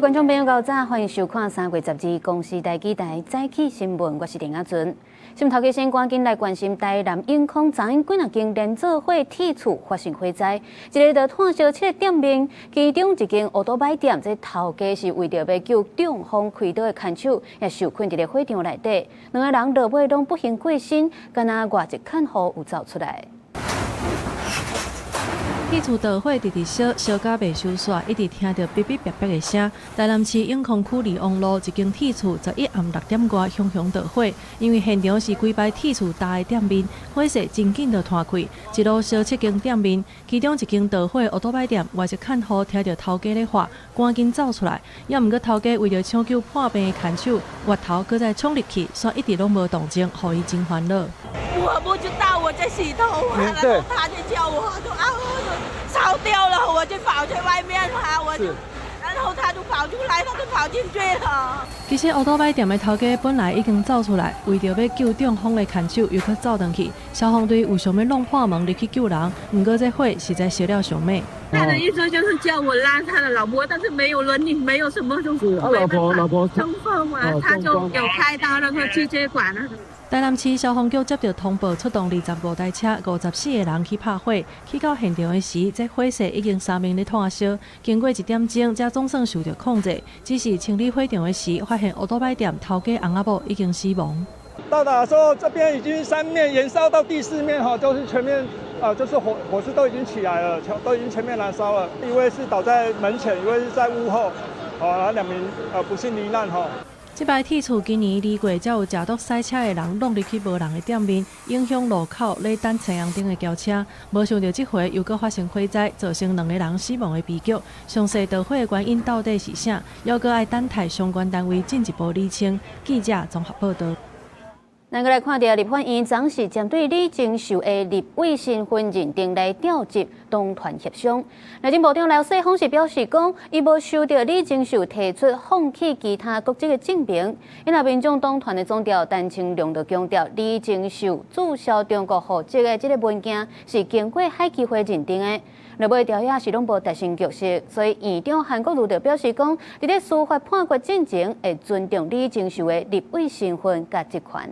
觀眾朋友，早歡迎收看3月12公視台語台早起新聞，我是林阿純。新聞頭家先趕緊來關心台南永康昨昏幾若間連座火鐵厝發生火災，一个就炭燒七个店面，其中一間烏多擺店，這頭家是為著欲救中風開刀的牽手，也受困佇咧火場內底，兩个人落尾攏不幸過身，干焦外籍看護有走出來。鐵厝著火直直燒，燒甲袂收煞，一直聽著嗶嗶癟癟的聲。台南市永康區利旺路一間鐵厝，11暗6點外熊熊著火，因為現場是規排鐵厝搭的店面，火勢真緊就湠開，一路燒七間店面，其中一間著火烏多擺店，外籍看護聽著頭家咧喊，趕緊走出來。猶毋過頭家為著搶救破病的牽手，越頭閣再衝入去，煞一直攏無動靜，予伊真煩惱。我不知道，我在洗頭，然後他就叫我，就啊，我就燒掉了，我就跑去外面哈，我就，然後他就跑出來，他就跑進去了。其實烏多擺店的頭家本來已經走出來，為著欲救中風的牽手，又閣走轉去。消防隊有想欲弄破門入去救人，毋過這火實在燒了傷猛。他的意思就是叫我拉他的老婆，但是沒有輪椅，沒有什麼東西。他老婆，老婆中風啊，他就有開刀那個氣接管了。台南市消防局接著通報，出動25台車、54個人去拍火。去到現場的時，這火勢已經三面咧湠燒。經過一點鐘，才總算受著控制。只是清理火場的時，發現烏多擺店頭家翁仔某已經死亡。到達的時候，這邊已經三面延燒到第四面，哈，就是全面，啊，就是火勢都已經起來了，都已經全面燃燒了。一位是倒在門前，一位是在屋後，好，然後兩名不幸罹難，哈。這擺鐵厝今年2月才有食毒賽車的人弄入去無人的店面，影響路口咧等青紅燈的轎車。無想著這回又閣發生火災，造成兩个人死亡的悲劇。詳細著火的原因到底是啥？猶閣愛等待相關單位進一步釐清。記者綜合報導。咱閣來看著立法院昨是針對李鍾秀的立委身份認定來調集黨團協商。內政部長劉世鋒是表示講，伊無收著李鍾秀提出放棄其他國籍的證明。因為民眾黨團的總召陳清龍就強調，李鍾秀註銷中國戶籍的這个文件是經過海基會認定的。落尾朝野是攏無達成共識，所以院長韓國瑜就表示講，佇咧司法判決進前會尊重李鍾秀的立委身份佮職權。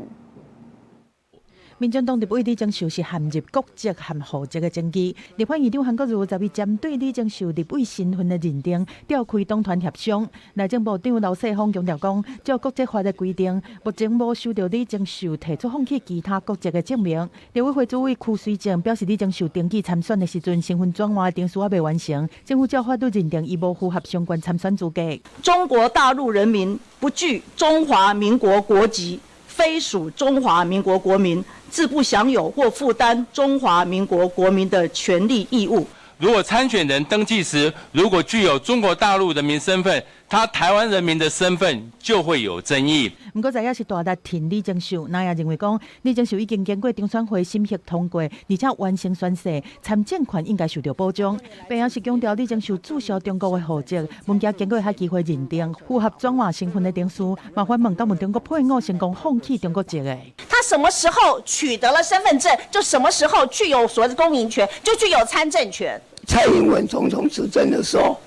民進黨立委李鍾秀是陷入國籍和戶籍的爭議。立法院長韓國瑜昨日針對李鍾秀立委身份的認定，召開黨團協商。內政部長劉世鋒強調講，照國籍法的規定，目前無收著李鍾秀提出放棄其他國籍的證明。立委會主委邱垂正表示，李鍾秀登記參選的時陣，身份轉換的程序猶未完成，政府照法律認定伊無符合相關參選資格。中國大陸人民不具中華民國國籍，非屬中華民國國民，自不享有或負擔中華民國國民的權利義務。如果參選人登記時，如果具有中國大陸人民身份，他台灣人民的身份就會有爭議。毋過，在野是大力挺李鍾秀，那也認為講李鍾秀已經經過中選會審核通過，而且完成宣誓，參政權應該受著保障。並也是強調李鍾秀註銷中國的戶籍，文件經過海基會認定，符合轉換身份的程序，嘛反問敢有中國配偶成功放棄中國籍的。他什麼時候取得了身份證，就什麼時候具有所謂的公民權，就具有參政權。蔡英文總統執政的時候，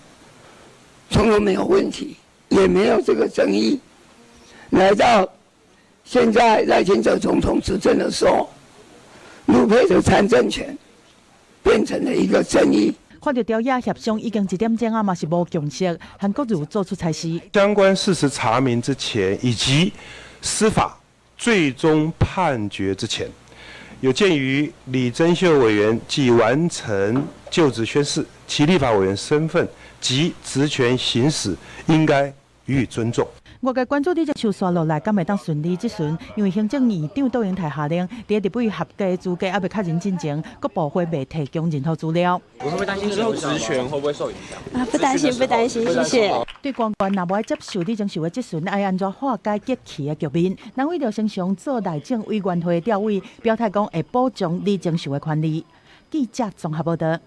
從來沒有問題，也沒有這個爭議。來到現在賴清德總統執政的時候，陸配的參政權變成了一個爭議。看著朝野協商已經一點鐘啊，嘛是無共識，韓國瑜做出裁示。相關事實查明之前，以及司法最終判決之前，有鑑於李貞秀委員既完成就職宣誓，其立法委員身份及職權行使應該予以尊重。外界關注李鍾秀紲落來，敢會當順利質詢？因為行政院長竇英台下令，佇立委合格資格猶未確認進前，國部會袂提供任何資料。我會不會擔心之後職權會不會受影響？啊，不擔心，不擔心，謝謝。對官員若無愛接受李鍾秀的質詢，愛按怎化解激氣的局面？難為劉成雄做內政委員會召委，表態講會保障李鍾秀的權利。記者綜合報導。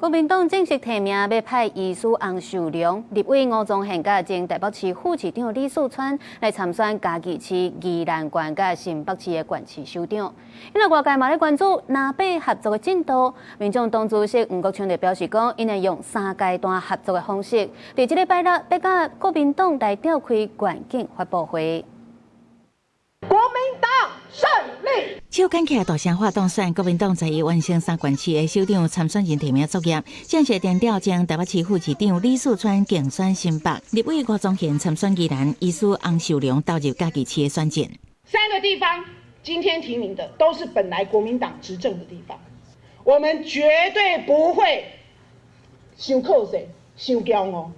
國民黨正式提名欲派醫師洪秀龍、立委吳宗憲佮前台北市副市長李四川來參選嘉義市、宜蘭縣佮新北市的縣市首長。因為外界嘛咧關注藍白合作的進度，民眾黨主席黃國昌就表示講，𪜶會用三階段合作的方式，佇這禮拜六欲佮國民黨來召開願景發佈會。國民黨勝利！手牽起來大聲喊當選，國民黨在完成三縣市的首長參選人提名作業，正式定調前台北市副市長李四川競選新北，立委吳宗憲參選宜蘭，醫師洪秀龍投入嘉義市的選戰。三個地方今天提名的都是本來國民黨執政的地方，我們絕對不會傷靠勢、傷驕傲，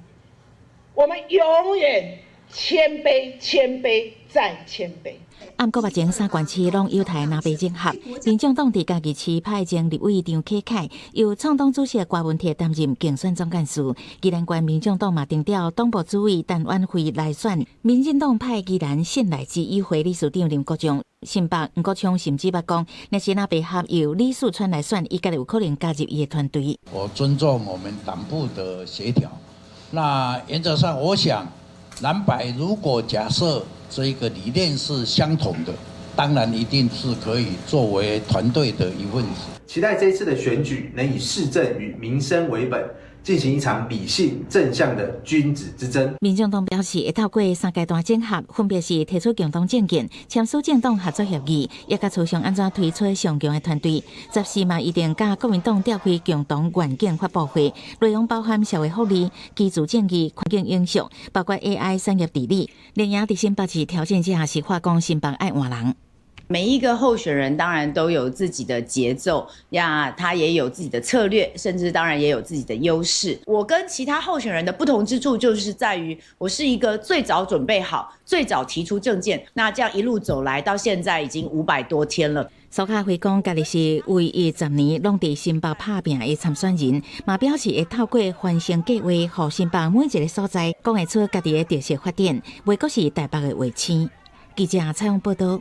我們永遠謙卑、謙卑再謙卑。毋過目前三縣市攏有待藍白整合，民眾黨佇嘉義市派前立委張啟楷，由創黨主席郭文鐵擔任競選總幹事。宜蘭縣民眾黨嘛定調黨部主委陳婉慧來選，民進黨派宜蘭信賴之友會理事長林國忠，新北黃國昌甚至捌講，若是藍白合由李四川來選，伊家己有可能加入伊的團隊。我尊重我們黨部的協調，那原則上，我想藍白如果假設這一個理念是相同的，當然一定是可以作為團隊的一份子。期待這一次的選舉能以市政與民生為本，進行一場理性正向的君子之爭。民眾黨表示，會透過三階段整合，分別是提出共同政見、簽署政黨合作協議，以及磋商按怎推出上強的團隊。14嘛一定佮國民黨召開共同願景發佈會，內容包含社會福利、居住正義、環境永續，包括 AI 產業治理。連贏佇新北市挑戰者是話講新北愛換人。每一個候選人當然都有自己的節奏呀，他也有自己的策略，甚至當然也有自己的優勢。我跟其他候選人的不同之處，就是在於我是一個最早準備好、最早提出政見。那這樣一路走來，到現在已經500多天了。蘇卡輝講，家己是唯一10年攏佇新北拍拚的參選人，嘛表示會透過翻新計劃，予新北每一個所在講會出家己的特色發展，袂閣是台北的衛星。記者採訪報道。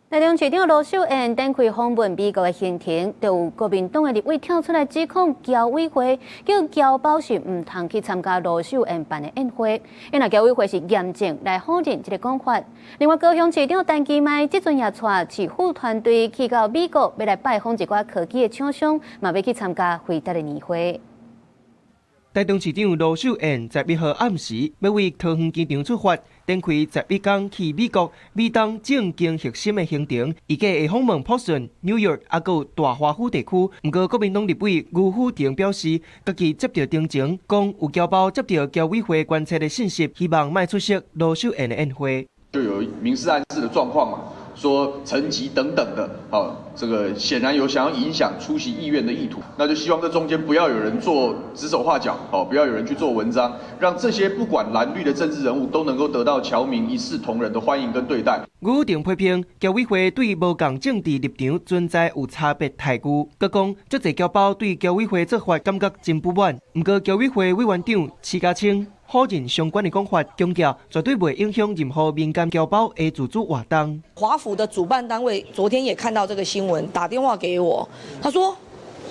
台中市長盧秀燕展開訪問美國的行程，就有國民黨的立委跳出來指控僑委會，叫僑胞是毋通去參加盧秀燕辦的宴會，因為僑委會是嚴正來否認這個講法。另外，高雄市長陳其邁這陣也帶市府團隊去到美國，欲來拜訪一寡科技的廠商，嘛欲去參加輝達的年會。台中市長盧秀燕11號暗時欲為桃園機場出發，展開11工去美國美東政經核心的行程，預計會訪問波士頓、紐約，猶閣有大華府地區。毋過國民黨立委吳虎臣表示，家己接著偵情，講有僑胞接著僑委會關切的信息，希望莫出席盧秀燕的宴會。就有明示暗示的狀況嘛，說層級等等的，好，這個顯然有想要影響出席意願的意圖，那就希望這中間不要有人做指手畫腳，哦，不要有人去做文章，讓這些不管藍綠的政治人物都能夠得到僑民一視同仁的歡迎跟對待。吳虎臣批評僑委會對無仝政治立場存在有差別待遇，閣講足濟僑胞對僑委會做法感覺真不滿。毋過僑委會委員長徐家清否認相關的講法，強調絕對袂影響任何民間僑胞的自主活動。華府的主辦單位昨天也看到這個新聞，打電話給我，他說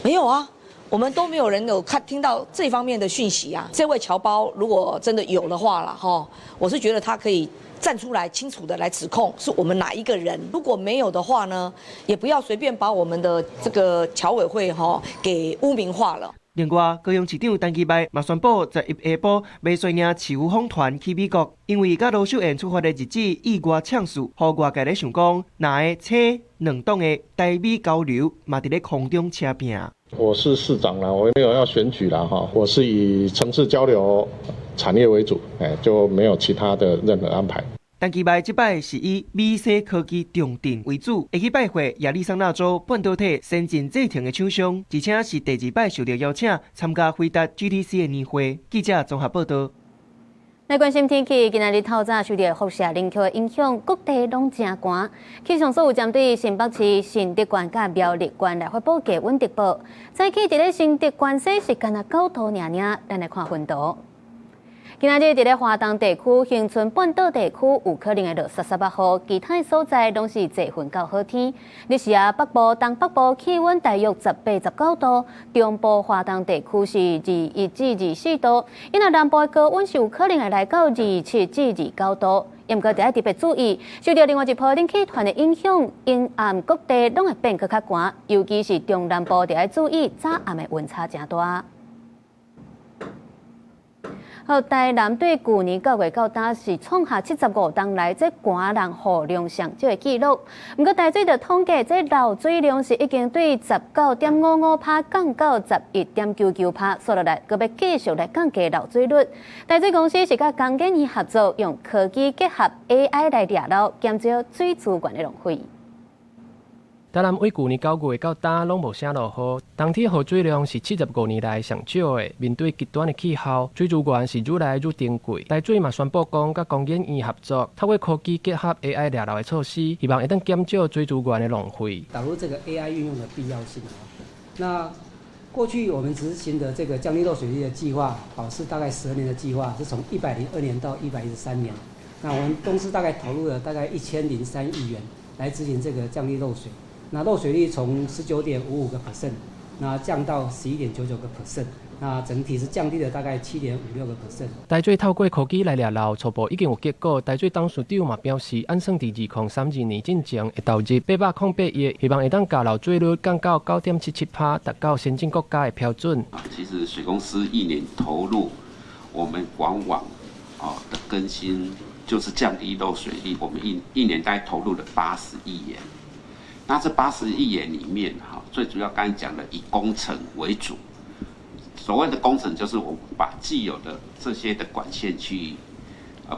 沒有啊，我們都沒有人有看聽到這方面的訊息啊。這位僑胞如果真的有的話了哈，我是覺得他可以站出來清楚的來指控是我們哪一個人。如果沒有的話呢，也不要隨便把我們的這個僑委會哈給污名化了。另外，高雄市長陳其邁嘛宣布，11下晡欲率領市府訪團去美國，因為佮盧秀燕出發的日子意外搶序，予外界咧想講，若會請兩黨的台美交流嘛佇咧空中車拚。我是市長啦，我沒有要選舉啦，哈，我是以城市交流產業為主，哎，就沒有其他的任何安排。陳其邁這擺是以美西科技重鎮為主，會去拜會亞利桑那州半導體先進製程的廠商，而且是第二擺受著邀請參加輝達 GTC 的年會。記者綜合報道。來關心天氣，今仔日透早受著輻射冷卻的影響，各地攏誠寒。氣象署有針對新北市新竹縣佮苗栗縣來發布低溫特報。早起佇咧新竹縣西是干焦9度爾爾，咱來看溫度。今仔日佇咧華東地區、恆春半島地區有可能會落澼澼仔雨，其他所在攏是濟雲到好天。日時啊，北部、東北部氣溫大約18、19度，中部華東地區是21至24度，因為南部的高溫是有可能會來到27至29度。毋過，著愛特別注意，受著另外一波冷氣團的影響，陰暗各地攏會變閣較寒，尤其是中南部，著愛注意早暗的溫差誠大。好，台南對舊年9月到今是創下75冬來這寒人雨量上少的紀錄。毋過台水就統計，這漏水量是已經對19.55%降到11.99%，煞落來，閣欲繼續來降低漏水率。台水公司是佮工研院合作，用科技結合 AI 來掠漏，減少水資源的浪費。台南對舊年9月到今攏無啥落雨，冬天雨水量是75年來上少的。面對極端的氣候，水資源是愈來愈珍貴。台水嘛宣布講，佮工研院合作，透過科技結合 AI 掠漏的措施，希望會當減少水資源的浪費。導入這個 AI 運用的必要性。那過去我們執行的這個降低漏水率的計劃，哦，是大概12年的計劃，是從102年到113年。那我們公司大概投入了大概1003億元來執行這個降低漏水。那漏水率從19.55個 percent，那降到11.99個 percent，那整體是降低了大概7.56個 percent。台水透過科技來掠漏，初步已經有結果。台水董事長嘛表示，按算佇2032年進前會投入808億，希望會當共漏水率降到9.77%，達到先進國家的標準。其實水公司一年投入我們管網啊的更新，就是降低漏水率，我們一年大概投入了80億元。那這80億元裡面，哈，最主要剛才講的以工程為主。所謂的工程，就是我們把既有的這些的管線去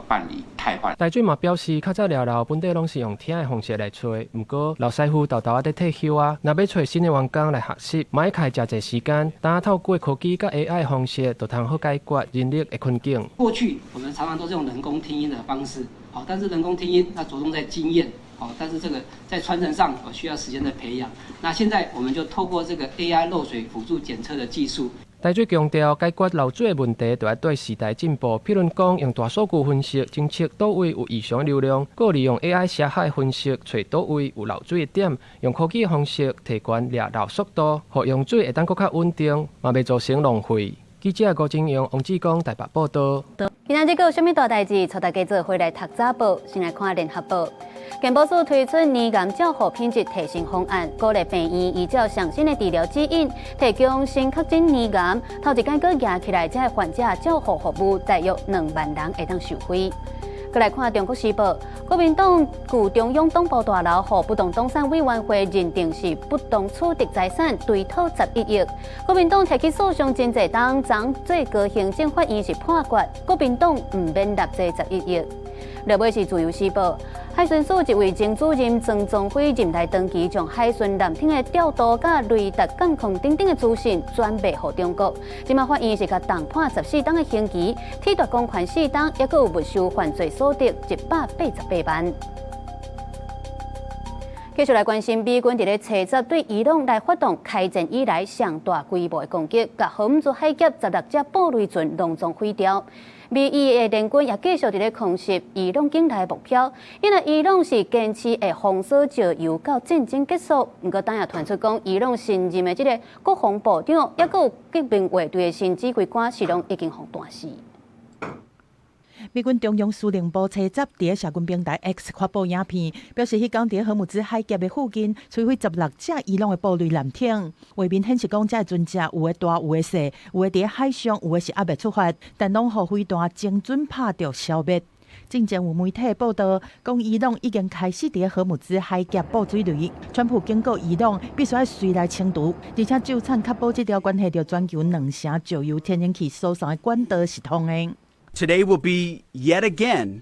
辦理汰換。台水嘛表示，較早掠漏本底攏是用聽的方式來揣，毋過老師傅沓沓仔佇退休啊，若欲揣新的員工來學習，嘛愛開誠濟時間。當透過科技佮 AI 方式，就通好解決人力的困境。過去我們常常都是用人工聽音的方式，好，但是人工聽音它著重在經驗。好，但是這個在傳承上需要時間的培養。那現在我們就透過這個 AI 漏水輔助檢測的技術。台水強調，解決漏水的問題，就愛綴時代進步。譬如講，用大數據分析偵測佗位有異常流量，閣利用 AI 聲學分析揣佗位有漏水的點，用科技方式提懸掠漏速度，予用水會當閣較穩定，嘛袂造成浪費。記者郭金陽、王志剛台北報導。今仔日閣有啥物大代誌？帶大家做伙來讀早報，先來看聯合報。健保署推出乳癌照護品質提升方案，鼓勵病院依照上新的治療指引，提供先確診乳癌，頭一擺閣夯起來，這个患者照護服務大約2萬人會當受惠。閣來看《中國時報》，國民黨舊中央黨部大樓，予不動產委員會認定是不當取得財產，追討11億。國民黨提起訴訟真濟冬，昨最高行政法院是判決，國民黨毋免納這十一億。落尾是《自由時報》，海巡署一位前主任曾宗輝任內長期將海巡艦艇的調度佮雷達監控等等的資訊轉賣予中國。這馬法院是共重判14冬的刑期，褫奪公權4冬，抑閣有沒收犯罪所得188萬。繼續來關心美軍佇咧初十對伊朗來發動開戰以來上大規模的攻擊，共荷姆茲海峽16隻布雷船攏總毀掉。美伊的聯軍也繼續佇咧空襲伊朗境內目標，因為伊朗是堅持會封鎖石油到戰爭結束。毋過，當也傳出講，伊朗新任的這个國防部長，抑閣有革命衛隊的新指揮官，是攏已經予彈死。美軍中央司令部初十佇社群平台 X 發布影片，表示彼工佇荷姆茲海峽的附近摧毀16隻伊朗的布雷艦艇。畫面顯示講，這船隻有的大，有的細，有的佇海上，有的是猶未出發，但攏予飛彈精準拍著消滅。進前有媒體報道，講伊朗已經開始佇荷姆茲海峽布水雷，川普警告伊朗必須愛隨來清除，而且就產確保這條關係著全球兩成石油天然氣輸送的管道是通的。 Today will be yet again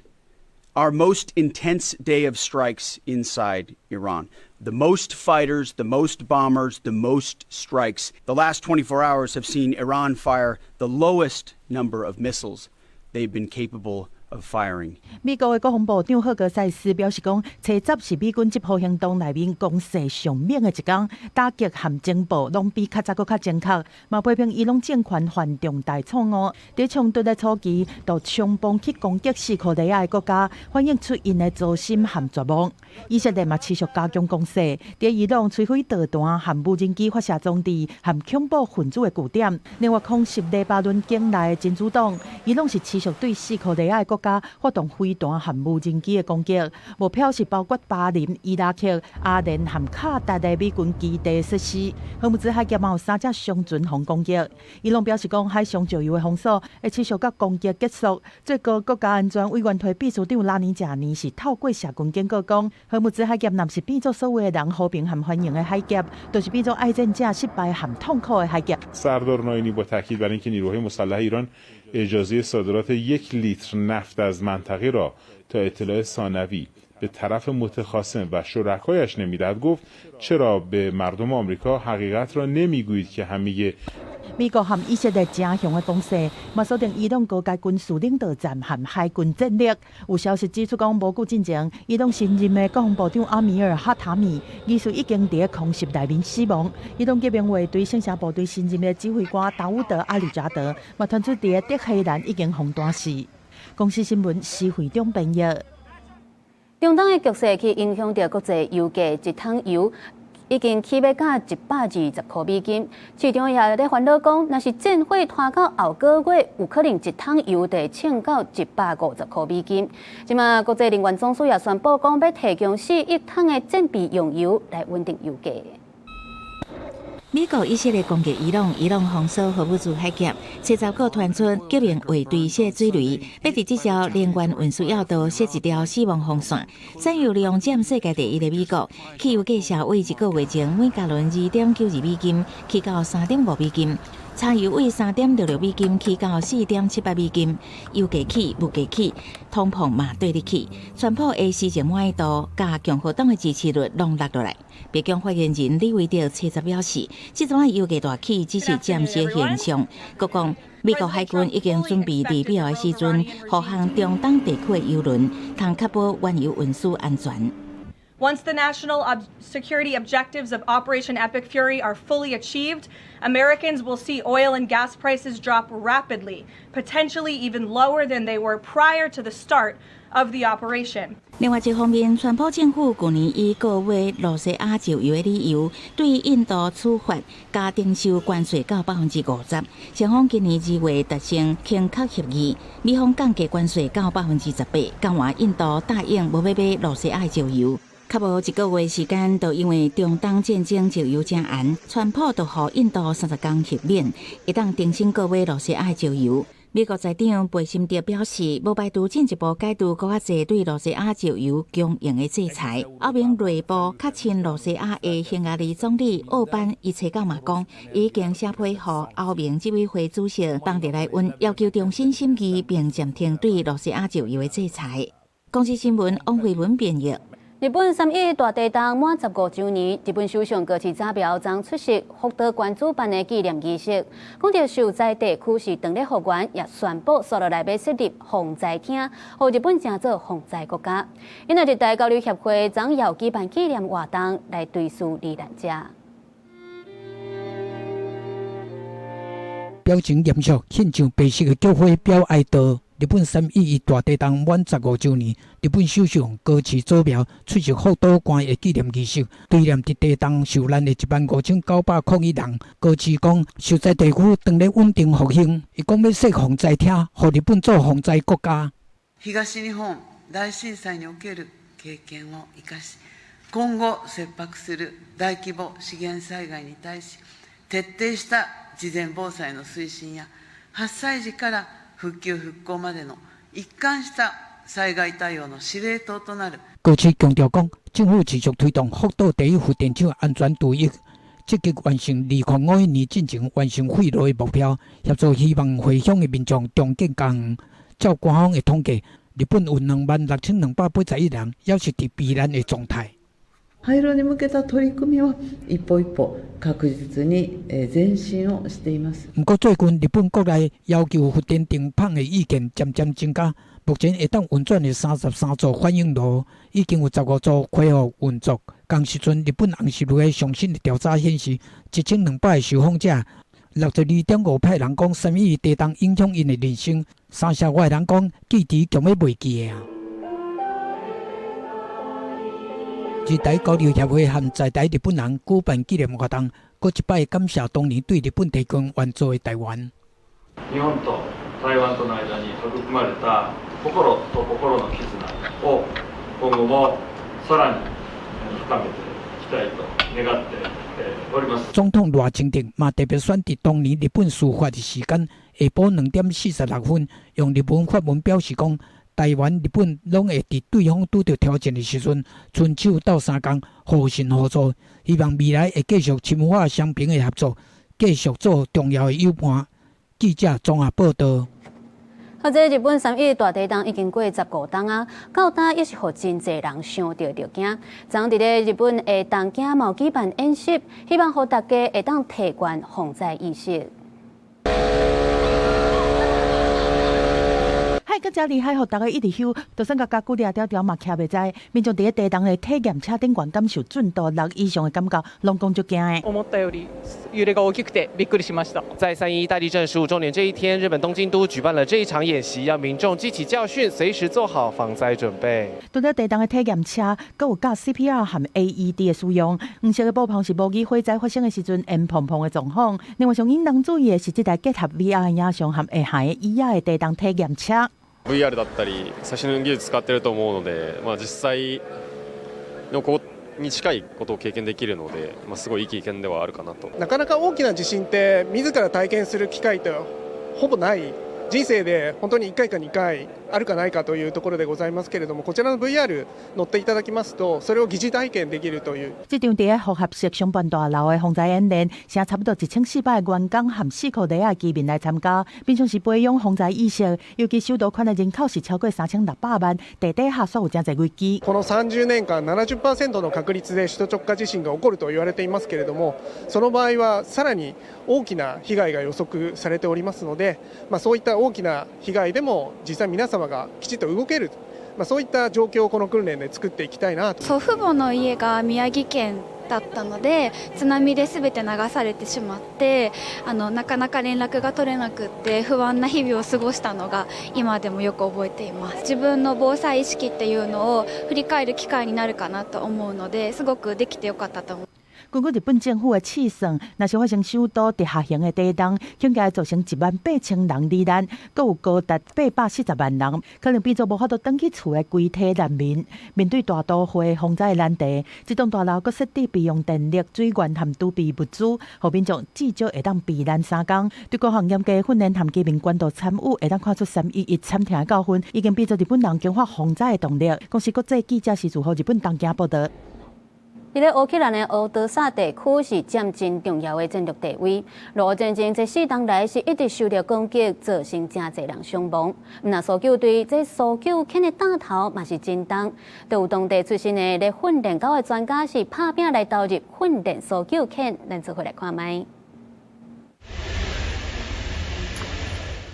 our most intense day of strikes inside Iran. The most fighters, the most bombers, the most strikes. The last 24 hours have seen Iran fire the lowest number of missiles they've been capable of of firing. 美國的國防部長赫格塞斯表示講，初十是美軍這波行動內面攻勢上猛的一工，打擊和情報攏比較早閣較精確，嘛批評伊朗政權犯重大錯誤。佇衝突的初期，就衝鋒去攻擊西敘利亞的國家，反映出𪜶的糟心和絕望。以色列嘛持續加強攻勢，佇伊朗摧毀導彈和無人機發射裝置和恐怖分子的據點。另外，空襲黎巴嫩境內的真主黨，伊朗是持續對西敘利亞的國家發動飛彈和無人機的攻擊，目標是包括巴林、伊拉克、阿聯和卡達的美軍基地設施。荷姆茲海峽嘛有三隻商船予攻擊。伊朗表示講，海上石油的封鎖會持續到攻擊結束。最高國家安全委員會秘書長拉尼賈尼是透過社群警告講，荷姆茲海峽若毋是變做所有的人和平和繁榮的海峽，就是變做愛戰者失敗和痛苦的海峽。 سردار نائینی با تاکید بر اینکه نیروهای مسلح ایران اجازه صادرات 1 لیتر نفت از منطقه را تا اطلاع ثانوی به طرف متخاصم و شرکایش نمیدهد، گفت چرا به مردم آمریکا حقیقت را نمیگویید که همه 美國和以色列誠強的攻勢，嘛鎖定伊朗高階軍事領導層和海軍戰力。有消息指出講，無久進前，伊朗新任的國防部長阿米爾哈塔米，疑似已經佇空襲內面死亡。伊朗革命衛隊聖城部隊新任的指揮官達烏德阿里扎德，嘛傳出佇德黑蘭已經予彈死。公視新聞施惠中編譯。中東的局勢去影響著國際油價，一桶油已經起欲到120塊美金。市場也咧煩惱講，若是戰火拖到後個月，有可能一桶油就會衝到150塊美金。這馬國際能源總署也宣布講，欲提供4億桶的戰備用油來穩定油價。美國以色列攻擊伊朗，伊朗封鎖荷姆茲海峽，初十閣傳出革命衛隊設水雷，欲佇這條能源運輸要道設一條死亡防線。產油量佔世界第一的美國，汽油價數為一個月前每加侖2.92美金，起到3.5美金。柴油為3.66美金起到4.78美金，油價起，物價起，通膨嘛綴咧起。川普的施政滿意度佮共和黨的支持率攏落落來。白宮發言人李維德初十表示，這陣油價大起只是暫時現象。閣講美國海軍已經準備佇必要的時陣，護航中東地區的油輪，通確保原油運輸安全。 Once the national security objectives of Operation Epic Fury are fully achieved, Americans will see oil and gas prices drop rapidly, potentially even lower than they were prior to the start of the operation. 另外一方面，川普政府舊年以購買露西亞石油的理由，對印度處罰加徵收關稅到50%。雙方今年2月達成輕確協議，美方降低關稅到18%，共換印度答應無欲買露西亞石油。較無一個月時間，就因為中東戰爭石油誠絚，川普就予印度30工豁免，會當重新購買露西亞石油。美國財長貝森特表示，無排除進一步解除閣較濟對露西亞石油供應的制裁。歐盟內部較親露西亞的匈牙利總理奧班伊初九嘛講，已經寫批予歐盟執委會主席馮德萊恩，要求重新審議並暫停對露西亞石油的制裁。公視新聞王慧文編譯。日本三一一大地震滿15週年，日本首相高市早苗昨出席福島縣主辦的紀念儀式。講著受災地區是當咧復原，也宣布紲落來欲設立防災廳，予日本成做防災國家。因為日台交流協會昨又舉辦紀念活動來追思罹難者。表情嚴肅，獻上白色的菊花表哀悼。日本三一一大地震滿15週年，日本首相高市早苗出席福島縣的紀念儀式，追念佇地震受難的15,901人。高市講，受災地區當咧穩定復興，伊講欲設防災廳，予日本做防災國家。東日本大震災における経験を生かし、今後切迫する大規模資源災害に対し、徹底した事前防災の推進や発災時から復舊復興までの一貫した災害対応の司令塔となる。高市強調講，政府持續推動福島第一核電廠安全度疫，積極完成2051年進前完成廢爐的目標，協助希望回鄉的民眾重建家園。照官方的統計，日本有26,281人，猶是佇避難的狀態。廃爐に向けた取り組みは一歩一歩確実に前進をしています。毋過最近日本國內要求核電停放的意見漸漸增加，目前會當運轉的33座反應爐，已經有15座恢復運作。仝時陣，日本紅十字會上新的調查顯示，1200个受訪者，62.5%人講三一一地動影響𪜶的人生，35%人講記憶強欲袂記得啊。日台交流協會和在台日本人舉辦紀念活動，閣一擺感謝當年對日本提供援助的台灣。日本と台灣との間に育まれた心と心の絆を今後もさらに深めていきたいと願っております。總統賴清德嘛特別選佇當年日本事發的時間，下晡2點46分，用日文發文表示講，台灣、日本攏會佇對方拄著挑戰的時陣，伸手鬥相共，互信互助，希望未來會繼續深化雙邊的合作，繼續做重要的友伴。記者綜合報導。啊，這日本三一大地震已經過15冬啊，到今猶是予真濟人想著就驚。昨佇咧日本的東京嘛舉辦演習，希望予大家會當提懸防災意識。海閣遮厲害，予大家一直咻，就算共加固掠條條嘛徛袂知。民眾佇咧地動的體驗車頂懸感受震度6以上的感覺，攏講足驚的。思ったより揺れが大きくてびっくりしました。在3·11大地震15週年這一天，日本東京都舉辦了這一場演習，讓民眾記起教訓，隨時做好防災準備。除了地動的體驗車，閣有教 CPR 和 AED 的使用。黃色的布棚是模擬火災發生的時陣煙蓬蓬的狀況。另外，上引人注意的是，這台結合 VR 影像和下下的椅仔的地動體驗車。 VR だったり最新の技術使ってると思うので、まあ実際のこに近いことを経験できるので、まあすごいいい経験ではあるかなと。なかなか大きな地震って自ら体験する機會ってほぼない。人生で本当に1回か2回あるかないかというところでございますけれども、こちらの VR 乗っていただきますと、それを疑似體験できるという。這場佇咧複合式商辦大樓的防災演練，請差不多1400个員工和四箍里仔居民來參加，平常時培養防災意識，尤其首都圈的人口是超過3600萬，地底下煞有誠濟危機。この30年間70%の確率で首都直下地震が起こると言われていますけれども、その場合はさらに大きな被害が予測されておりますので、まあそういった大きな被害でも実際皆様がきちっと動ける、まあ、そういった状況をこの訓練で作っていきたいなと。祖父母の家が宮城県だったので、津波で全て流されてしまって、なかなか連絡が取れなくって不安な日々を過ごしたのが今でもよく覚えています。自分の防災意識っていうのを振り返る機會になるかなと思うので、すごくできてよかったと思います。根據日本政府的試算，若是發生首都直轄型的地動，恐驚造成18000人罹難，閣有高達840萬人，可能變做無法度轉去厝的規體難民。面對大都會防災的難題，這棟大樓閣設置備用電力、水源和儲備物資，予民眾至少會當避難3工。對各項嚴格訓練和居民關注參與，會當看出3·11慘痛的教訓，已經變做日本人強化防災的動力。公視國際記者時主日本東京報導。佇咧烏克蘭的敖德薩地區是佔真重要的戰略地位。俄烏戰爭這4冬來是一直受著攻擊，造成誠濟人傷亡。毋但搜救隊這搜救犬的擔頭嘛是真重，都有當地出身的咧訓練狗的專家是拍拚來投入訓練搜救犬，咱做伙來看覓。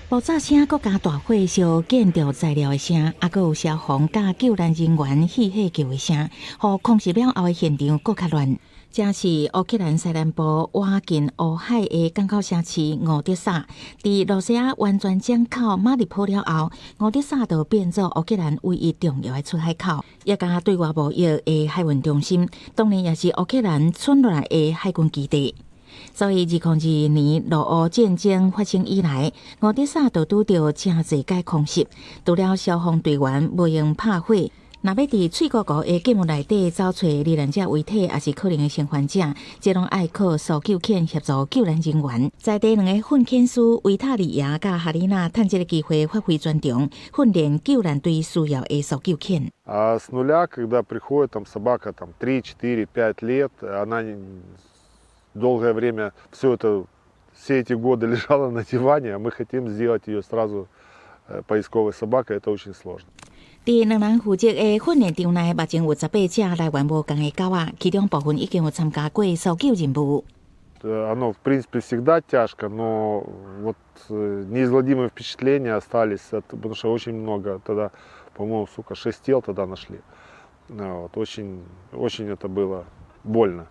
爆炸聲閣加大火燒建築材料的聲，猶閣有消防佮救難人員戲戲叫的聲，予空襲了後的現場閣較亂。這是烏克蘭西南部倚近烏海的港口城市敖德薩，佇羅西亞完全掌控馬里波了後，敖德薩就變做烏克蘭唯一重要的出海口，也佮對外貿易的海運中心，當然也是烏克蘭存落來的海軍基地。所以，2022年俄烏戰爭發生以來，敖德薩就拄著誠濟擺空襲，除了消防隊員無閒拍火，若欲佇翠谷湖的建物內底找揣罹難者遺體，抑是可能的生還者，這攏愛靠搜救犬協助救難人員。在地兩個訓犬師維塔利亞佮哈里娜，趁這个機會發揮專長，訓練救難隊需要的搜救犬。 А с нуля, когда приходит там собака там 3, 4, 5 лет, она долгое время все это, все эти годы лежала на диване, а мы хотим сделать ее сразу поисковой собакой, это очень сложно. 佇兩人負責的訓練場內，目前有18隻來源無仝的狗仔，其中部分已經有參加過搜救任務。Оно, в принципе, всегда тяжко, но вот неизгладимые впечатления остались, потому что очень много тогда, по-моему, сука, шесть тел тогда нашли. Вот, очень, очень это было больно.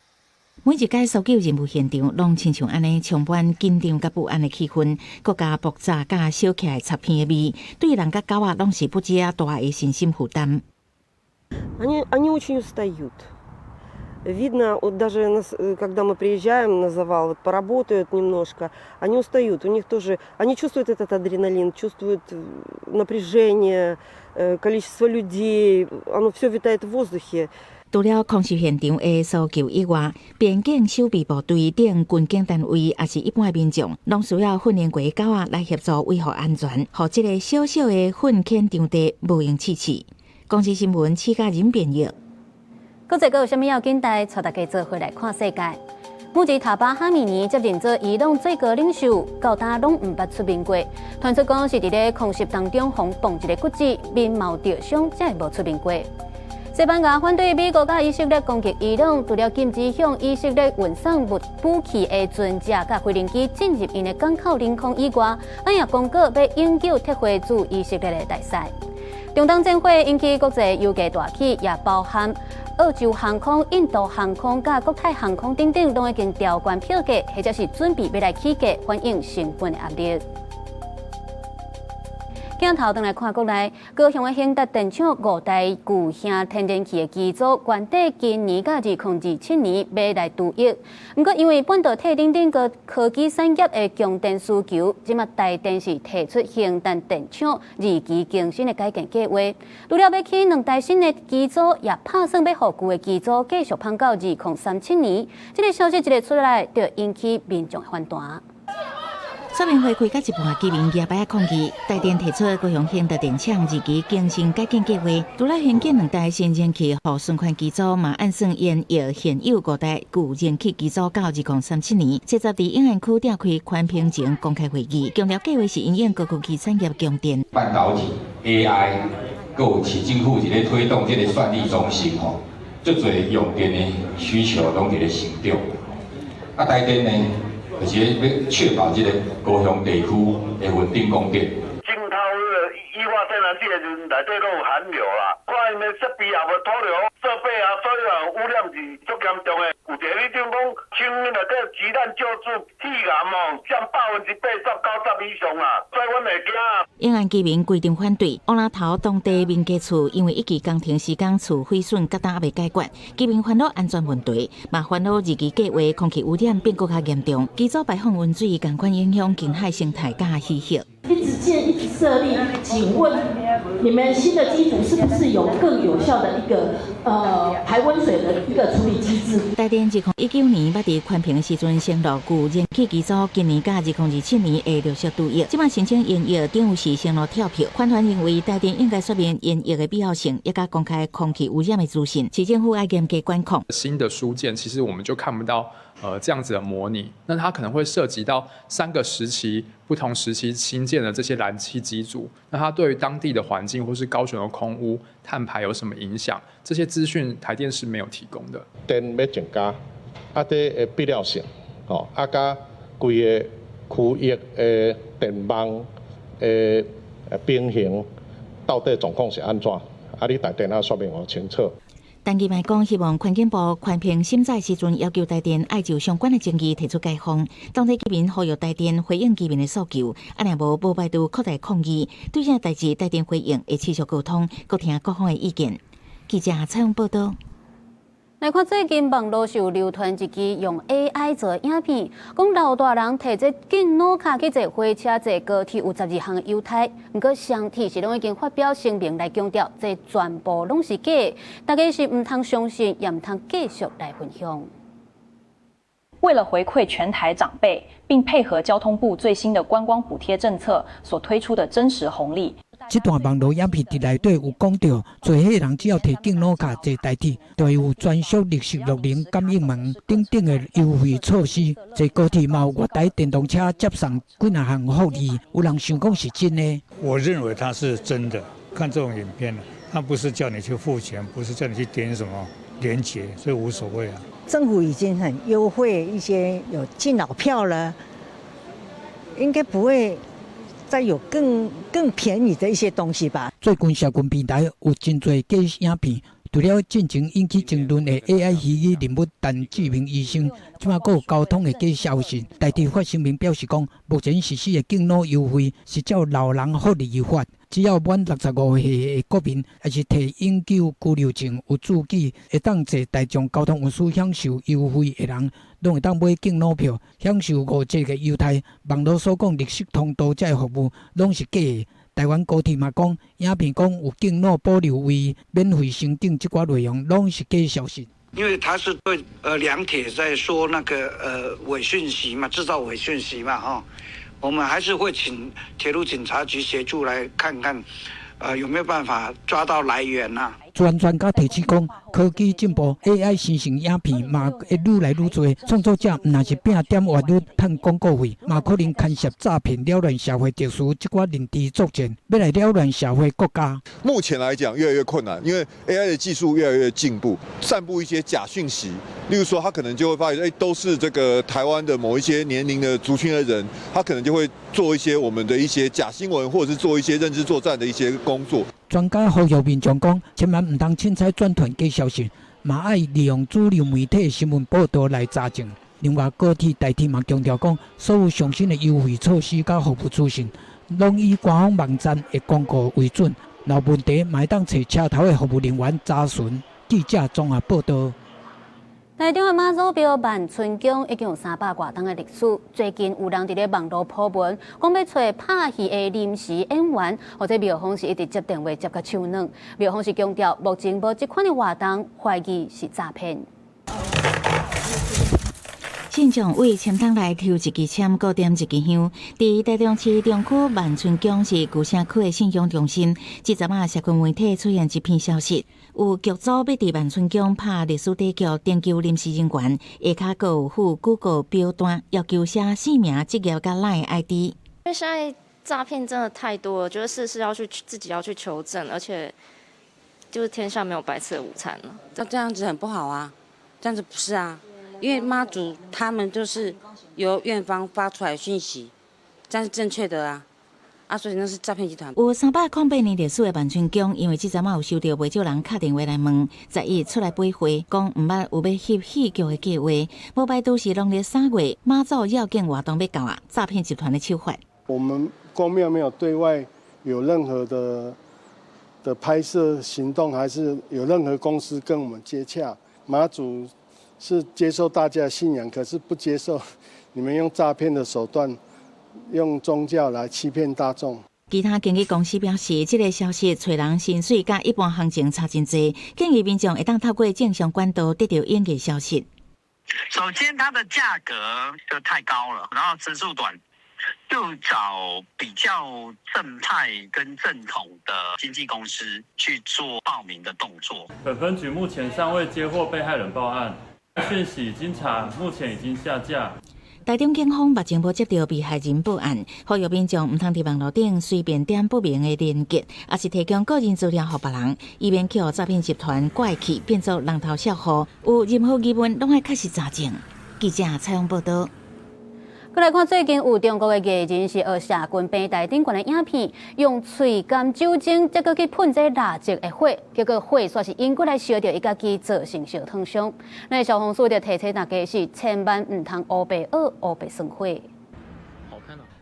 每一擺搜救任務現場，攏親像按呢，充滿緊張佮不安的氣氛，閣加爆炸佮燒起來插片的味，對人佮狗仔攏是不止仔大的身心負擔。 Они очень устают. Видно, вот даже когда мы приезжаем на завал, вот поработают немножко, они устают, у них тоже, они чувствуют этот адреналин, чувствуют напряжение, количество людей, оно все витает в воздухе. 除了空襲現場的搜救以外，邊境守備部隊等軍警單位，抑是一般的民眾，攏需要訓練過的狗仔來協助維護安全，予這个小小的訓犬場地無閒刺刺。公視新聞，施嘉仁編譯。國際閣有啥物要緊代？帶大家做伙來看世界。穆吉塔巴哈米尼接任做伊朗最高領袖，到今攏毋捌出面過。傳出講是佇咧空襲當中，予碰一个骨折，面貌著傷，才會無出面過。西班牙反對美國佮以色列攻擊伊朗，除了禁止向以色列運送武器的船隻佮飛行機進入𪜶的港口領空以外，咱也公告欲永久撤回駐以色列的大使。中東戰火引起國際油價大起，也包含澳洲航空、印度航空、佮國泰航空等等，攏已經調懸票價，或者是準備欲來起價，反映成本的壓力。鏡頭轉來看國內，高雄的興達電廠五台舊型天然氣的機組，原底今年佮2027年欲來除役。毋過因為半導體等等個科技產業的供電需求，這馬台電是提出興達電廠二期更新的改建計劃。除了欲起兩台新的機組，也拍算欲予舊的機組繼續芳到2037年。這个消息一个出來，就引起民眾的反彈。說明會開到一半，居民舉牌抗議。台電提出高雄興達電廠二期更新改建計劃，除了興建兩台新燃氣予循環機組，嘛按算延役現有五台舊燃氣機組到2037年。這集佇永安區召開寬頻前公開會議，強調計劃是因應高科技產業供電。半導體、AI，閣有市政府佇咧推動這个算力中心吼，足濟用電的需求攏佇咧成長。啊，台電呢？就是欲確保這个高雄地區的穩定供電。鏡頭液化天然氣的時陣，內底攏有含硫啦，看𪜶的設備也無脫硫設備啊，所以啊污染是足嚴重的。有一个里長講，像內底急難救助肺癌哦，佔80-90%以上啦，所以阮會驚。永安居民規陣反對，烏拉頭當地民家厝因為一期工程施工厝毀損，到今猶未解決，居民煩惱安全問題，嘛煩惱二期計劃空氣污染變閣較嚴重，機組排放溫水，仝款影響近海生態佮魚魚。一直建，一直設立，請問你們新的機組是不是有更有效的一個排溫水的一個處理機制？台電2019年捌佇寬頻的時陣承諾舊燃氣機組今年佮2027年會陸續除役，這馬申請延役，等於是承諾跳票。環團認為台電應該說明延役的必要性，也佮公開空氣污染的資訊，市政府愛嚴格管控。新的書件其實我們就看不到這樣子的模擬，那它可能會涉及到三個時期不同時期興建的這些燃氣機組，那它對於當地的環境或是高雄的空污碳排有什麼影響？這些資訊台電是沒有提供的。電欲增加，啊，這的必要性，吼，啊，佮規个區域的電網的平衡到底狀況是按怎？啊，你台電愛說明予清楚。陳其邁講，希望環境部環評審查時陣，要求台電愛就相關的爭議提出解方。當地居民呼籲台電回應居民的訴求，啊，若無無排除擴大抗議。對這代誌，台電回應會持續溝通，閣聽各方的意見。記者採訪報道。來看最近網路上流傳一支用 AI 做的影片，講老大人提這敬老卡去坐火車、坐高鐵有12項優待，毋過雙鐵是攏已經發表聲明來強調，這全部攏是假的，大家是毋通相信，也毋通繼續來分享。為了回饋全台長輩，並配合交通部最新的觀光補貼政策所推出的真實紅利。這段網路影片佇內底有講著，濟歲人只要提敬老卡坐台鐵，就會有專屬6660感應門等等的優惠措施。坐高鐵嘛有月台電動車接送幾若項福利，有人想講是真的。我認為它是真的。看這種影片，它不是叫你去付錢，不是叫你去點什麼連結，所以無所謂啊。政府已經很優惠一些有敬老票了，應該不會再有更便宜的一些東西吧？最近社群平台有真濟假影片，除了進前引起爭論的 AI 虛擬人物陳志明醫生，這馬閣有交通的假消息。台鐵發聲明表示講，目前實施的敬老優惠是照老人福利法，只要滿65歲的國民，抑是提永久居留證有註記，會當坐大眾交通運輸享受優惠的人，攏會當買敬老票，享受5折的優待。網路所講綠色通道這个服務，攏是假的。台灣高鐵嘛講，影片講有敬老保留位、免費升等這寡內容，攏是假消息。因為他是對兩鐵在說那個偽訊息嘛，製造偽訊息嘛，哈，我們還是會請鐵路警察局協助來看看，有沒有辦法抓到來源啊？專家提醒講，科技進步，AI 生成影片嘛會愈來愈濟，創作者毋但是拼點閱率、趁廣告費，嘛可能牽涉詐騙、擾亂社會秩序，這寡認知作戰，欲來擾亂社會國家。目前來講，越來越困難，因為 AI 的技術越來越進步，散布一些假訊息，例如說，他可能就會發現，都是這個台灣的某一些年齡的族群的人，他可能就會做一些我們的一些假新聞，或者是做一些認知作戰的一些工作。專家呼籲民眾講，千萬毋通凊彩轉傳假消息，嘛愛利用主流媒體新聞報道來查證。另外，高鐵、台鐵嘛強調講，所有上新的優惠措施佮服務資訊，攏以官方網站的公告為準。若有問題，嘛會當揣車頭的服務人員查詢。記者綜合報道。台中的媽祖廟萬春宮已經有300外冬的歷史。最近有人佇咧網路 po 文，講欲揣拍戲的臨時演員，予這廟方是一直接電話接甲手軟。廟方是強調，目前無這款的活動，懷疑是詐騙。信眾為籤筒內抽一支籤，閣點一支香。佇台中市中區萬春宮是舊城區的信仰中心。這陣仔社群媒體出現一篇消息，有劇組欲佇萬春宮拍歷史短劇，徵求臨時人員，下跤閣有附 Google 表單，要求寫姓名、職業佮 LINE ID。因為現在詐騙真的太多了，覺得事事要去自己要去求證，而且就是天下沒有白吃的午餐了。那這樣子很不好啊，這樣子不是啊。因為媽祖他們就是由院方發出來訊息，這樣是正確的啊，啊，所以那是詐騙集團。有308年歷史的萬春宮，因為這陣仔有收到袂少人敲電話來問，11出來回話，講毋捌有欲翕戲劇的計劃，無排除是農曆3月媽祖遶境活動欲到啊，詐騙集團的手法。我們宮廟沒有對外有任何的拍攝行動，還是有任何公司跟我們接洽，媽祖是接受大家的信仰，可是不接受你們用詐騙的手段，用宗教來欺騙大眾。其他經紀公司表示，這個消息揣人薪水佮一般行情差真濟，建議民眾會當透過正常管道得著演藝消息。首先，它的價格就太高了，然後時數短，就找比較正派跟正統的經紀公司去做報名的動作。本分局目前尚未接獲被害人報案。訊息經查，目前已經下架。台中警方目前無接到被害人報案，呼籲民眾毋通佇網路頂隨便點不明的連結，抑是提供個人資料予別人，以免予詐騙集團拐去變做人頭賬戶。有任何疑問，攏愛確實查證。記者採訪報道。閣來看最近有中國的藝人是學社群平台頂懸的影片，用喙含酒精，再閣去噴這蠟燭的火，結果火煞是引過來燒著伊家己，造成燒燙傷。那消防署就提醒大家是千萬毋通烏白學烏白耍火。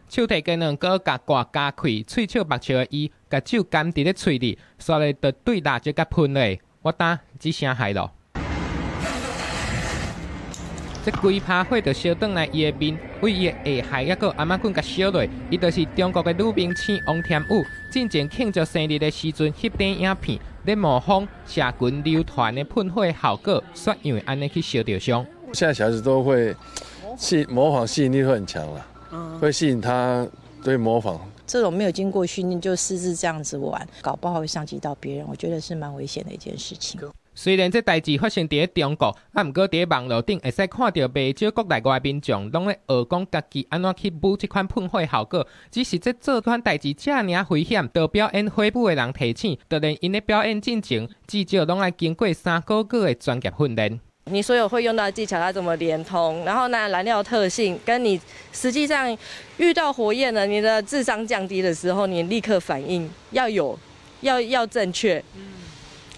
手提雞卵糕共蓋咬開，喙笑目笑的伊，共酒含佇咧喙裡，煞咧就對蠟燭共噴落，我呾這聲害咯。這規趴火就燒轉來伊的面，對伊的下頦抑閣頷仔頸共燒落。伊就是中國的女明星王添羽。進前慶祝生日的時陣，翕短影片，咧模仿社群流傳的噴火效果，煞因為按呢去燒著傷。現在小孩子都會吸模仿，吸引力會很強啦，會吸引他對模仿。這種沒有經過訓練就私自這樣子玩，搞不好會傷及到別人，我覺得是蠻危險的一件事情。雖然這代誌發生佇咧中國，啊，毋過佇咧網路頂會使看著袂少國內外民眾攏咧學講家己按怎去舞這款噴火效果。只是這做款代誌遮爾危險，著表演火舞的人提醒，就連𪜶咧表演進前，至少攏愛經過3個月的專業訓練。你所有會用到的技巧，它怎麼連通？然後呢，燃料特性跟你實際上遇到火焰了，你的智商降低的時候，你立刻反應要有，要正確。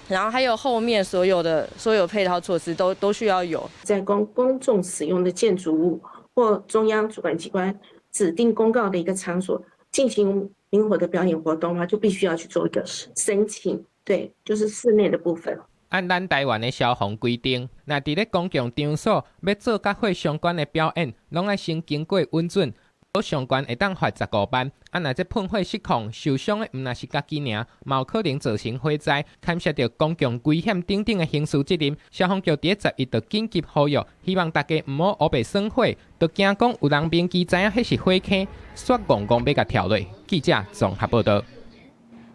然後還有後面所有的所有配套措施都需要有。在公眾使用的建築物或中央主管機關指定公告的一個場所進行明火的表演活動的話，就必須要去做一個申請。對，就是室內的部分。按咱台灣的消防規定，若佇咧公共場所欲做佮火相關的表演，攏愛先經過允准，上懸會當罰15萬。啊，若這噴火失控，受傷的毋但是家己爾，嘛有可能造成火災，牽涉著公共危險等等的刑事責任。消防局佇咧11就緊急呼籲，希望大家毋好烏白耍火，就驚講有人明知知影彼是火坑，煞戇戇欲共跳落。記者綜合報導。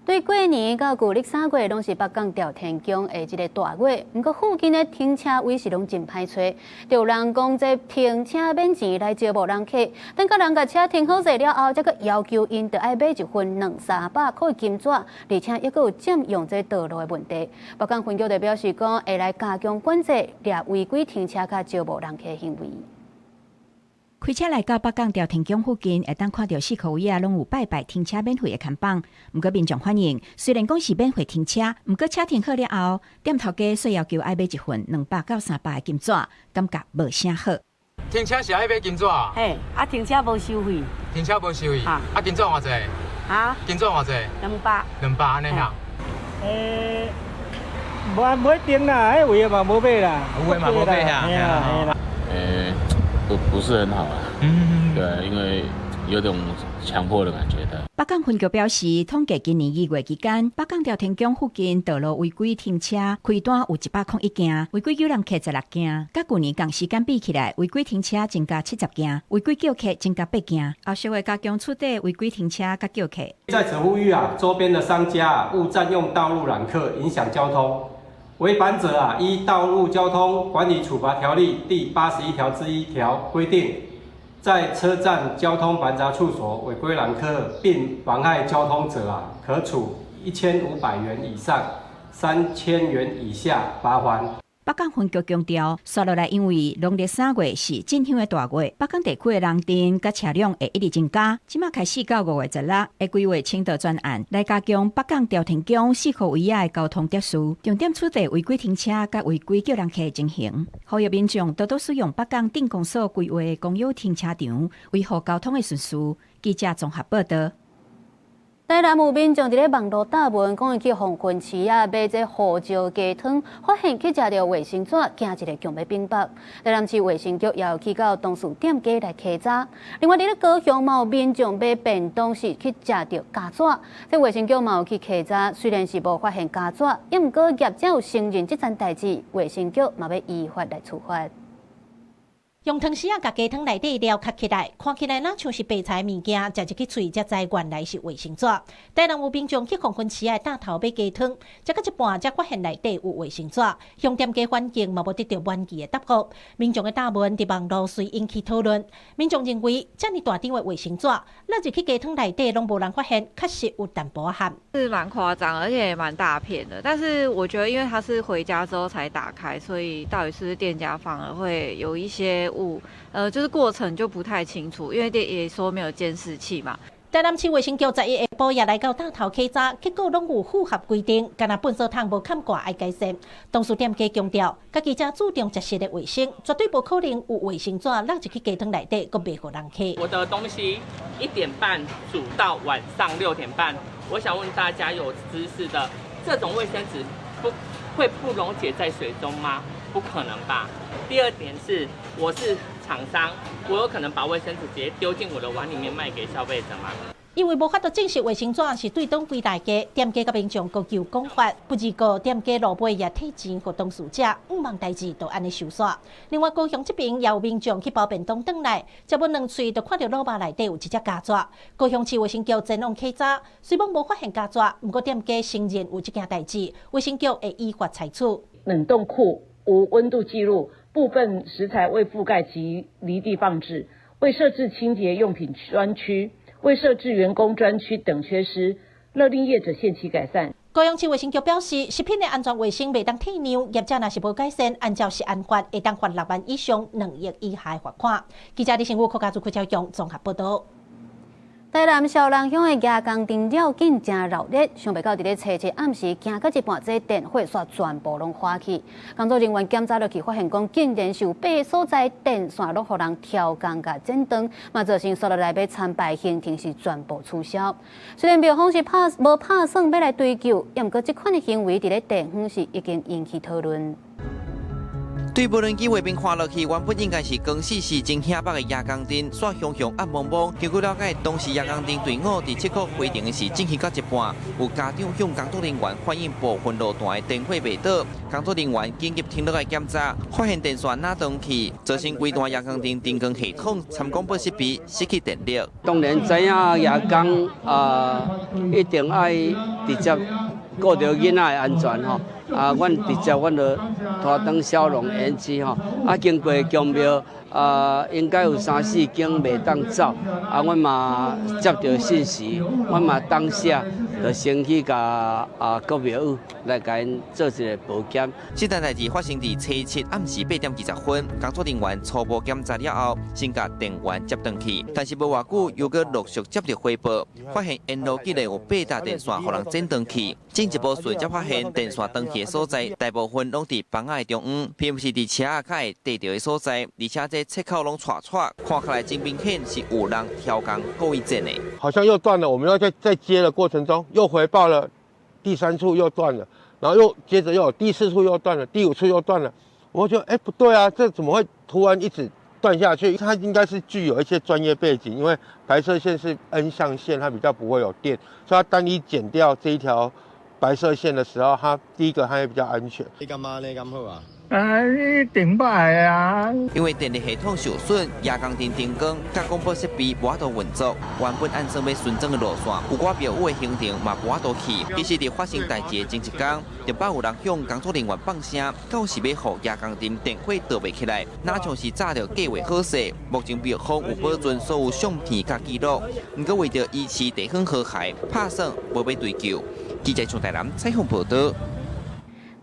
對過年到舊曆3月，攏是北港朝天宮的這个大月。毋過附近的停車位是攏真歹揣，就有人講這停車免錢來招募人客，等到人共車停好勢了後，才閣要求𪜶著愛買一份兩三百箍的金紙，而且猶閣有佔用這道路的問題。北港分局就表示講，會來加強管制掠違規停車佮招募人客行為。開車來到北港朝天宮附近，會當看著四箍位仔攏有拜拜停車免費的看板。毋過民眾反映，雖然講是免費停車，毋過車停好了後，店頭家煞要求愛買一份200到300的金紙，感覺無啥好。停車是愛買金紙啊？嘿，啊停車無收費。停車無收費。啊，金紙偌濟？啊？金紙偌濟？200。200按呢哈？無一定啦，彼位嘛無買啦。有的嘛無買啊。嘿啊，嘿啦。不是很好啊，嗯，對，因為有種強迫的感覺的。北港分局表示，統計今年2月期間，北港朝天宮附近道路違規停車開單有101件，違規叫人客16件，佮舊年仝時間比起來，違規停車增加70件，違規叫客增加8件。後續會加強取締違規停車佮叫客。在此呼籲啊，周邊的商家啊，勿佔用道路攬客，影響交通。違反者啊，依《道路交通管理處罰條例》第81條之1條規定，在車站交通繁雜處所違規攬客並妨害交通者啊，可處1500元以上3000元以下罰鍰。北港分局強調，紲落來因為農曆3月是進香的大月，北港地區的人陣佮車輛會一直增加。這馬開始到5月16，會規劃清道專案來加強北港朝天宮四箍位仔的交通秩序，重點取締違規停車佮違規叫人客的情形。呼籲民眾多多使用北港鎮公所規劃的公有停車場，維護交通的順序。記者綜合報導。台南有民眾佇咧網路貼文，講伊去黃昏市仔買這胡椒雞湯，發現去食著衛生紙，驚一个強欲反腹。台南市衛生局也有去到當事店家來稽查。另外，佇咧高雄嘛有民眾買便當時去食著膠紙，這衛生局嘛有去稽查，雖然是無發現膠紙，抑毋過業者有承認這樁代誌，衛生局嘛欲依法來處罰。用湯匙仔共雞湯內底料抾起來，看起來若像是白菜物件，食入去喙才知原來是衛生紙。台南有民眾去黃昏市仔擔頭買雞湯，食到一半才發現內底有衛生紙，向店家反映嘛無得著滿意的答覆。民眾的貼文佇網路隨引起討論。民眾認為，遮爾大張的衛生紙，落入去雞湯內底攏無人發現，確實有淡薄仔譀。是蠻誇張，而且也蠻大片的。但是我覺得，因為他是回家之後才打開，所以到底是不是店家放了，會有一些誤，就是過程就不太清楚，因為店也說沒有監視器嘛。台南市衛生局11下晡也來到擔頭稽查，結果攏有符合規定，干焦糞掃桶無崁蓋愛改善。當事店家強調，家己誠注重食食的衛生，絕對無可能有衛生紙落入去雞湯內底，閣賣予人客。我的東西1點半煮到晚上6點半，我想問大家有知識的，這種衛生紙不會不溶解在水中嗎？不可能吧。第二點是，我是廠商，我有可能把衛生紙直接丟進我的碗裡面賣給消費者嗎？因為無法度證實衛生紙是對佗位來的，店家佮民眾各求講法，不而過店家落尾也退錢予當事者，毋望代誌就按呢收煞。另外，高雄這邊也有民眾去包便當轉來，食無兩喙就看著滷肉內底有一隻膠紙。高雄市衛生局前往稽查，雖罔無發現膠紙，毋過店家承認有這件代誌，衛生局會依法採取。冷凍庫無溫度記錄，部分食材未覆蓋及離地放置，未設置清潔用品專區，未設置員工專區等缺失，勒令業者限期改善。高雄市衛生局表示，食品的安全衛生袂當退讓，業者若是無改善，按照食安法，會當罰6萬以上2億以下的罰款。記者李成武、柯家祖、柯昭勇綜合報道。台南小人鄉的蜈蚣燈了緊真熱鬧，想袂到佇咧初七暗時行到一半，這電火線全部攏花去。工作人員檢查落去，發現講竟然是有八个所在電線攏予人挑工共剪斷，嘛造成紲落來欲參拜行程是全部取消。雖然廟方是拍無拍算欲來追究，毋過這款的行為佇咧地方是已經引起討論。對無人機畫面看落去，原本應該是光死死真顯白的蜈蚣燈，煞熊熊暗濛濛。根據了解，當時蜈蚣燈隊伍佇七股飛行時進行到一半，有家長向工作人員反映部分路段的電火袂倒，工作人員緊急停落來檢查，發現電線哪斷去，造成規段蜈蚣燈燈光系統參廣播設備失去電力。當然知影蜈蚣啊，一定愛直接顧著囡仔的安全吼。啊，阮直接阮就拖轉小龍園區吼，啊，經過宮廟啊，應該有三四間袂當走，啊，阮嘛接著信息，阮嘛當下就先去共啊國廟宇來共𪜶做一個報檢。這單代誌發生佇初七暗時8點20分，工作人員初步檢查了後，先共電源接轉去，但是無偌久又閣陸續接著回報，發現沿路竟然有八搭電線予人剪斷去。進一步隨才發現電線斷去的所在，大部分攏佇房仔的中央，並毋是佇車仔較會硩著的所在，而且這切口攏掣掣，看起來真明顯是有人挑工故意剪的。好像又斷了，我們要在接的過程中又回報了，第三處又斷了，然後又接着又有第四處又斷了，第五處又斷了，我覺得欸不對啊，這怎麼會突然一直斷下去？它應該是具有一些專業背景，因為白色線是 N 相線，它比較不會有電，所以它單一剪掉這一條白色線的時候，它第一個它會比較安全。你感覺呢？敢好啊？啊，你頂擺啊！因為電力系統受損，蜈蚣燈燈光佮廣播設備無法度運作，原本按算欲巡轉的路線，有寡廟宇的行程嘛無法度去。其實佇發生代誌的前一工，就捌有人向工作人員放聲，到是欲予蜈蚣燈電火倒袂起來，若像是早就計畫好勢。目前廟方有保存所有相片佮記錄，毋過為著維持地方和諧，拍算無欲追究。記者張台南採訪報導。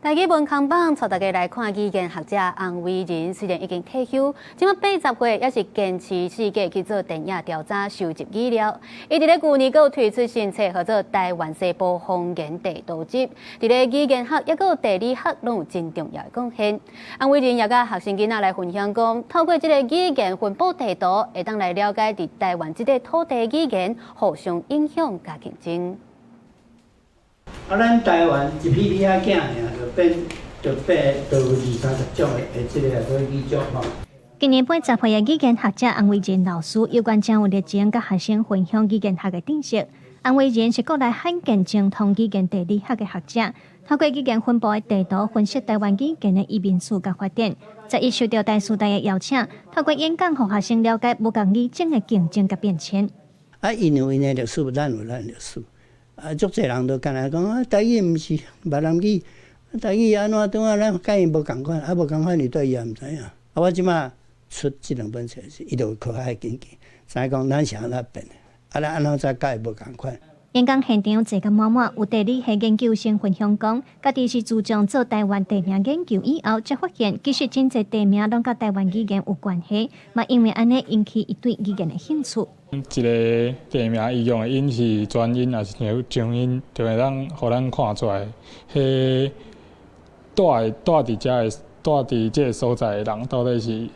台語文康榜，帶大家來看語言學者洪偉仁，雖然已經退休，這馬80歲，猶是堅持四界去做田野調查、收集語料。伊佇咧舊年閣有推出新冊，號做《台灣西部方言地圖集》。佇咧語言學抑閣有地理學，攏有真重要的貢獻。洪偉仁也佮學生囡仔來分享講，透過這个語言分布地圖，會當來了解佇台灣這个土地語言互相影響佮競爭。啊，咱台灣一批批仔囝爾，就變就變，就有二三十種的這个語種吼。今年80歲的語言學者洪偉仁老師，猶原真有熱情，佮學生分享語言學的知識。洪偉仁是國內罕見精通語言地理學的學者，透過語言分布的地圖分析台灣語言的移民史佮發展。在伊受著台師大的邀請，透過演講，予學生了解無仝語種的競爭佮變遷。啊，𪜶有𪜶的歷史，咱有咱的歷史。啊，足濟人都干焦講啊，台語毋是閩南語，台語按怎怎啊，咱佮𪜶無仝款，啊無仝款，你對伊也毋知影。啊，我這馬出這兩本冊時，伊就有科學根據，知影講咱是按怎變的，啊，咱按怎才佮伊無仝款。演講現場坐甲滿滿，有地理系研究生分享講，家己是自從做台灣地名研究以後，才發現其實真濟地名攏佮台灣語言有關係，嘛因為按呢引起伊對語言的興趣。一个地名伊用的音是全音抑是長音，就會當予咱看出來，彼蹛蹛佇遮的蹛佇這个所在的人到底是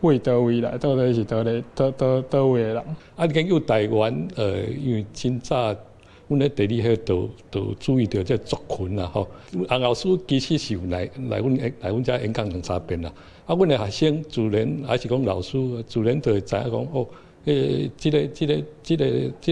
佇佗位來，到底是佗咧佗佗佗位的人。啊，研究台灣，因為真早，阮咧地理系就注意著這族群啦吼。洪老師其實是有來來阮來阮遮演講兩三遍啦。啊，阮的學生自然還是講老師，自然就會知影講哦。這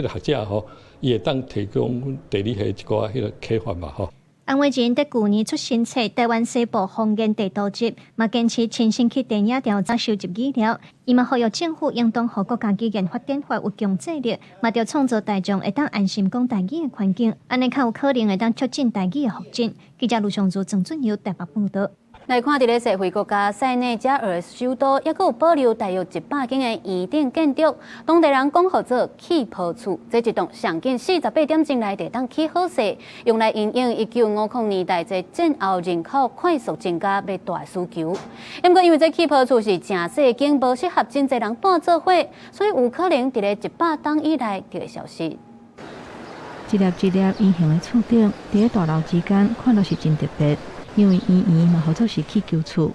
个學者吼，伊會當提供阮地理系一寡彼个啟發嘛吼。洪惠仁佇舊年出新冊《台灣西部方言地圖集》，嘛堅持親身去田野調查收集資料。伊嘛呼籲政府應當予國家語言發展法有強制力，嘛著創造大眾會當安心講台語的環境，按呢較有可能會當促進台語的發展。記者盧尚如、鄭俊友台北報導。來看佇咧西非國家塞內加爾首都，猶閣有保留大約100間的圓頂建築，當地人講號做氣泡厝。這一棟上緊48點鐘內就當起好勢，用來因應1950年代這戰後人口快速增加欲蹛的需求。毋過因為這氣泡厝是誠細間，無適合真濟人蹛做伙，所以有可能佇咧100冬以內就會消失。一粒一粒圓形的厝頂，佇咧大樓之間看著是真特別。因為圓圓嘛號做是氣球厝，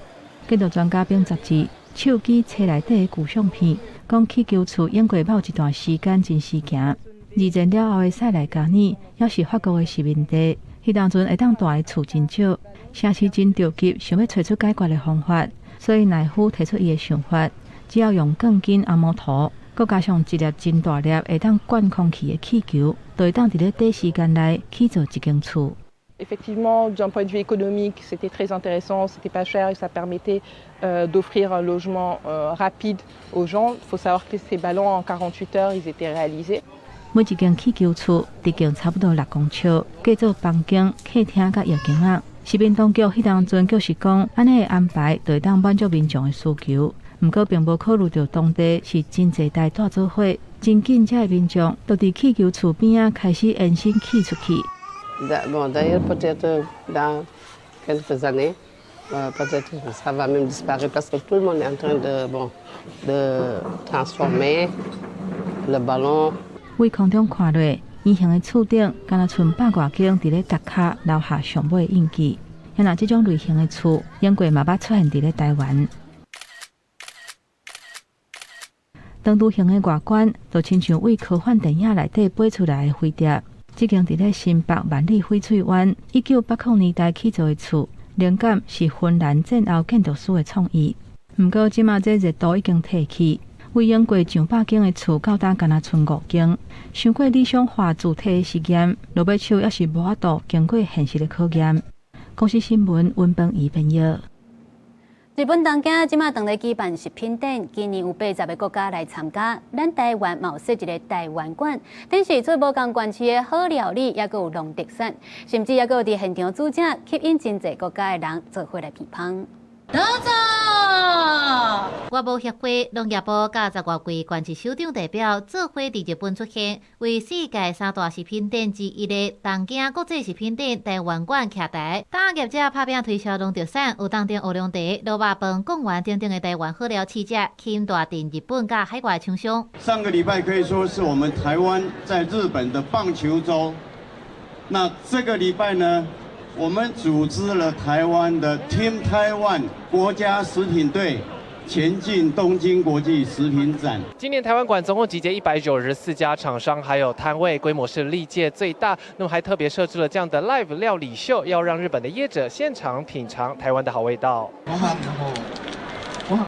建築專家編雜誌手機冊內底的舊相片，講氣球厝用過某一段時間真時行。二戰了後的塞內加爾，猶是法國的殖民地，彼當陣會當蹛的厝真少，城市真著急，想欲揣出解決的方法，所以奈夫提出伊的想法，只要用鋼筋、紅毛塗，閣加上一粒真大粒會當灌空氣的氣球，就會當佇咧短時間內起造一間厝。 Effectivement, d'un point de vue économique, c'était très intéressant, c'était pas cher et ça permettait d'offrir un logement rapide aux gens. Il faut savoir que ces ballons, en 48 heures, ils étaient réalisés. 每一間氣球厝直徑差不多6公尺，計做房間、客廳佮浴間仔。殖民當局彼當陣就是講，按呢的安排就會當滿足民眾的需求。毋過並無考慮著當地是真濟代蹛做伙，真緊遮的民眾就佇氣球厝邊仔開始延伸起出去。 Bon, d'ailleurs, peut-être dans quelques années, peut-être que ça va même disparaître parce que tout le monde est en train de, bon, de transformer le ballon. 對空中看落，圓形的厝頂，敢若賰百外間佇咧達卡留下上尾印記。若這種類型的厝，英國嘛捌出現佇咧台灣。長柱形的外觀，就親像對科幻電影內底飛出來的飛碟。這間佇咧新北萬里翡翠灣，1980年代起造的厝，靈感是芬蘭戰後建築師的創意。毋過，這馬這熱度已經退去，對用過上百間的厝，到今干焦賰五間。傷過理想化主體的實驗，落尾手猶是無法度經過現實的考驗。公視新聞溫本怡編譯。日本東京這馬正咧舉辦食品展，今年有80個國家來參加。咱台灣嘛有設一个台灣館，展示出無仝縣市的好料理，猶閣有農特產，甚至猶閣有佇現場煮食，吸引真濟國家的人做伙來品嘗。どうぞ。外貿協會、農業部佮十外位縣市首長代表做伙佇日本出現，為世界三大食品展之一的東京國際食品展台灣館徛台，當業者拍拚推銷農特產，有當地烏龍茶、滷肉飯、貢丸等等的台灣好料試食，吸引大陣日本佮海外廠商。上個禮拜可以說是我們台灣在日本的棒球週，那這個禮拜呢，我們組織了台灣的 Team Taiwan 國家食品隊前進東京國際食品展。今年台灣館總共集結194家廠商，還有攤位，規模是歷屆最大。那麼還特別設置了這樣的 live 料理秀，要讓日本的業者現場品嘗台灣的好味道。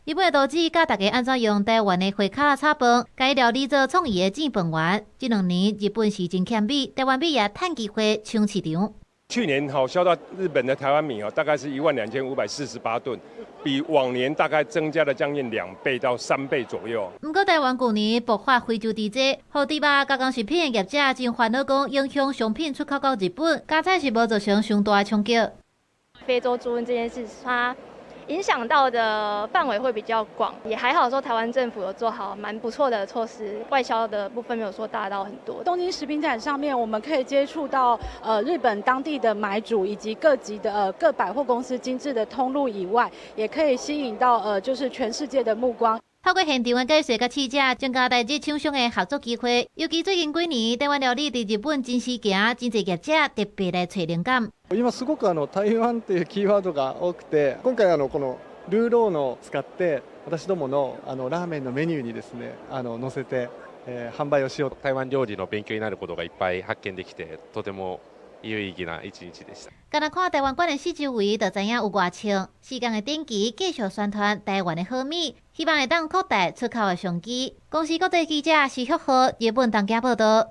日本的廚師教大家按怎用台灣的花卡炒飯，改料理做創意的煎飯圓。這2年日本是真欠米，台灣米也趁機會搶市場。去年吼銷到日本的台灣米哦，大概是12,548噸，比往年大概增加了將近2倍到3倍左右。毋過台灣舊年爆發非洲豬瘟，予豬肉加工食品的業者真煩惱，講影響商品出口到日本，加菜是無造成傷大的衝擊。非洲豬瘟這件事，它影響到的範圍會比較廣，也還好說台灣政府有做好蠻不錯的措施，外銷的部分沒有說大到很多。東京食品展上面，我們可以接觸到日本當地的買主以及各級的各百貨公司精緻的通路以外，也可以吸引到就是全世界的目光。透過現場的解說佮試食，增加台日廠商的合作機會。尤其最近幾年，台灣料理佇日本真時行，真濟業者特別來揣靈感。今すごく台灣っていうキーワードが多くて、今回このルーローを使って私どものラーメンのメニューにですね載せて、販売をしよう。台灣料理の勉強になることがいっぱい発見できて、とても有意義な一日でした。干焦看台灣館的四周圍，就知影有偌衝。時間的展期繼續宣傳台灣的好米，希望會當擴大出口的商機。公視國際記者施旭和日本東京報導。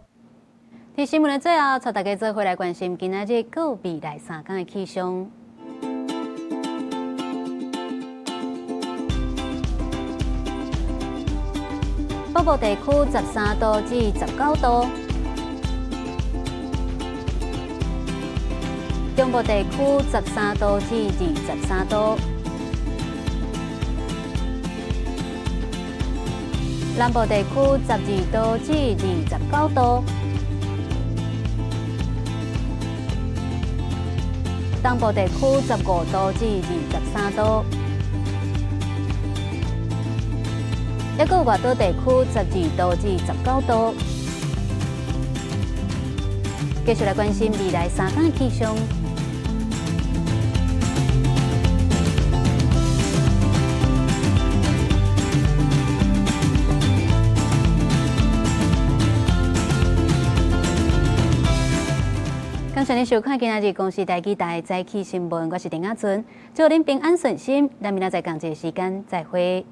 佇新聞的最後，帶大家做伙來關心今仔日閣未來三工的氣象。北部地區13度至19度，中部地區13度至23度，南部地區12度至29度。東部地區15度至23度，抑閣外島地區12度至19度。繼續來關心未來三天的氣象。感謝您收看今仔日公視台語台早起新聞，我是陳亞春，祝您平安順心，咱明仔載仝一个時間再會。